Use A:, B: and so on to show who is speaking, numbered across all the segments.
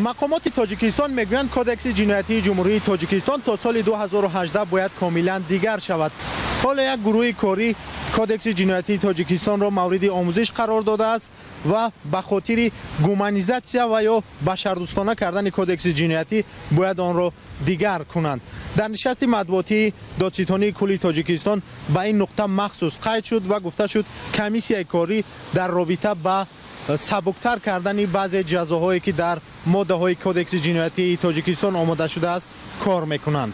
A: Мақомоти Тоҷикистон мегӯянд, Кодекси ҷиноятии Ҷумҳурии Тоҷикистон то соли 2018 бояд комилан дигар шавад. Ҳоло як гурӯҳи корӣ Кодекси ҷиноятии Тоҷикистонро мавриди омӯзиш қарор додааст ва ба хотири гуманизатсия ва ё башардӯстона кардани Кодекси ҷиноятӣ бояд онро дигар кунанд. Дар нишасти матбуотии Додситонии кулли Тоҷикистон ба ин нуқта махсус қайд шуд ва гуфта шуд, комиссияи корӣ дар робита ба сабуктар кардани баъзе ҷазоҳое, ки дар моддаҳои Кодекси ҷиноятии Тоҷикистон омода шудааст, кор мекунанд.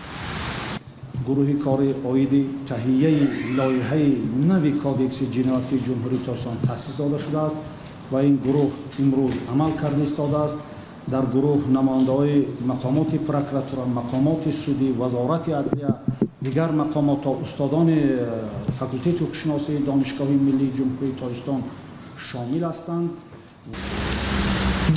B: Гурӯҳи кори оиди таҳияи лоиҳаи нави Кодекси ҷиноятии Ҷумҳурии Тоҷикистон таъсис дода шудааст ва ин гурӯҳ имрӯз амал карда истодааст. Дар гурӯҳ намояндаҳои мақомоти прокуратура, мақомоти судӣ, Вазорати адлия, дигар мақомотҳо, устодони факултети ҳуқуқшиносии Донишгоҳи миллии Ҷумҳурии Тоҷикистон шомил ҳастанд.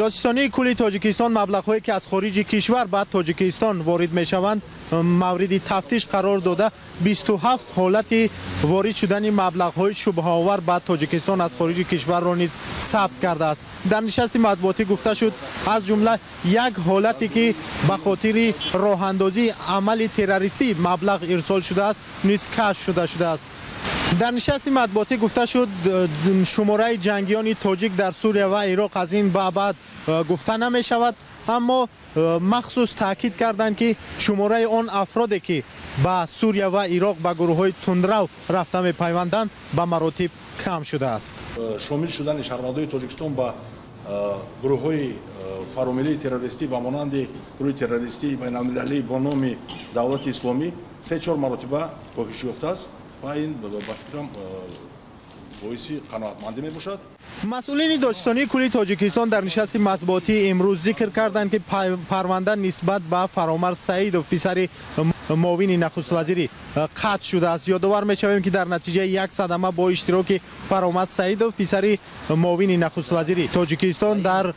A: Додситонии кулли Тоҷикистон маблағҳое, ки аз хориҷи кишвар ба Тоҷикистон ворид мешаванд, мавриди тафтиш қарор дода, 27 ҳолати ворид шудани маблағҳои шубҳаовар ба Тоҷикистон аз хориҷи кишварро низ сабт кардааст. Дар нишасти матбуотӣ гуфта шуд, аз ҷумла як ҳолате, ки ба хотири роҳандозии амали террористӣ маблағ ирсол шудааст, низ кашф шуда шудааст. Дар нишасти матбуотӣ гуфта шуд, шумораи ҷангиёни тоҷик дар Сурия ва Ироқ аз ин ба баъд гуфта намешавад, аммо махсус таъкид карданд, ки шумораи он афроде, ки ба Сурия ва Ироқ ба гурӯҳҳои тундрав рафта мепайванданд, ба маротиб кам шудааст.
C: Шомил шудани шаҳрвандони Тоҷикистон ба гурӯҳҳои фаромиллии террористӣ, ба монанди гурӯҳи террористии байналмилалӣ бо номи Давлати Исломӣ, 3-4 маротиба коҳиш ёфтааст ва ин, ба фикрам, боиси қаноатмандӣ мебошад.
A: Масъулини Додситонии кулли Тоҷикистон дар нишасти матбуотии имрӯз зикр карданд, ки парванда нисбат ба Фаромарз Саидов, писари муовини нахуствазирӣ, қатъ шудааст. Ёдовар мешавем, ки дар натиҷаи як садама бо иштироки Фаромарз Саидов, писари муовини нахуствазири Тоҷикистон, дар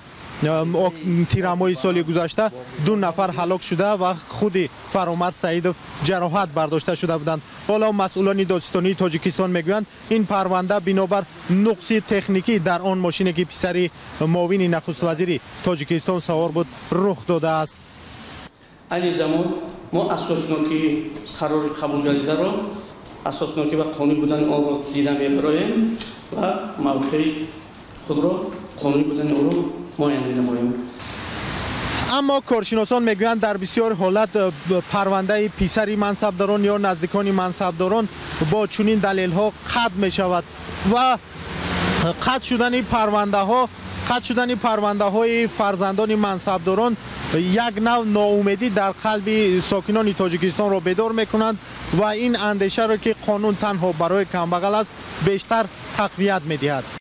A: тирамоҳи соли гузашта ду нафар ҳалок шуда ва худи Фаромарз Саидов ҷароҳат бардошта шуда буданд. Ҳоло масъулони Додситонии Тоҷикистон мегӯянд, ин парванда бинобар нуқси техникӣ дар он мошине, ки писари муовини нахуствазири Тоҷикистон савор буд, рух додааст.
D: Айни замон мо асоснокии қарори қабулгардидаро, асоснокӣ ва қонунӣ будани онро дида мебароем ва мавқеи худро, қонунӣ будани онро муайян менамоем.
A: Аммо коршиносон мегӯянд, дар бисёр ҳолат парвандаи писари мансабдорон ё наздикони мансабдорон бо чунин далелҳо қатъ мешавад ва қатъ шудани парвандаҳои фарзандони мансабдорон як нав ноумедӣ дар қалби сокинони Тоҷикистонро бедор мекунанд ва ин андешаро, ки қонун танҳо барои камбағал аст, бештар тақвият медиҳад.